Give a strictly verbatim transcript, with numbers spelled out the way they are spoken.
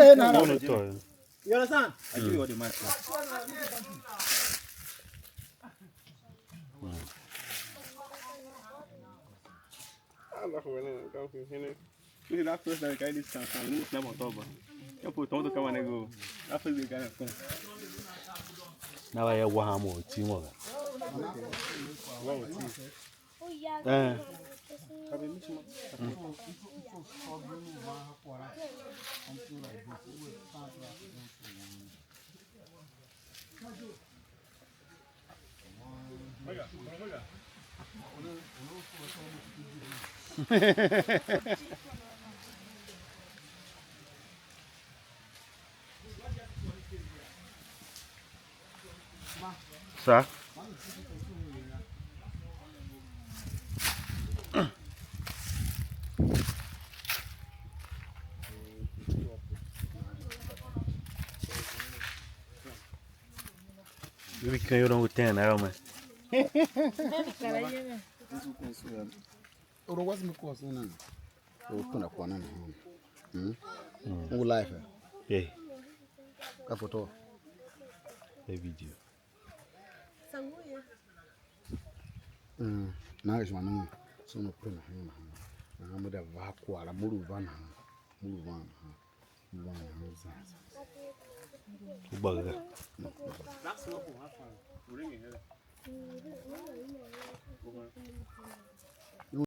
Ule na. Ono to. You understand? I give you all the mic. This is that first time I carry this car. You know, snap on top, but you put on the camera and go. That first day, guy, come. Now I have one more team. One more team. Eh. Sa? Ibi ken yô, ngu ten na yô, man. Oro wasi mi kwagh soo nana? Or penda kwagh nana hana? Hmm? Ngu live, eh? Eh, Ka foto? Eh, video. Mm. Nahan ka shima nana? So no penda hana hana? Nahan mo da va kwagh la, mo lu va nahan. Mo lu van nahan. Mo van nahan zan zan. U gba ga.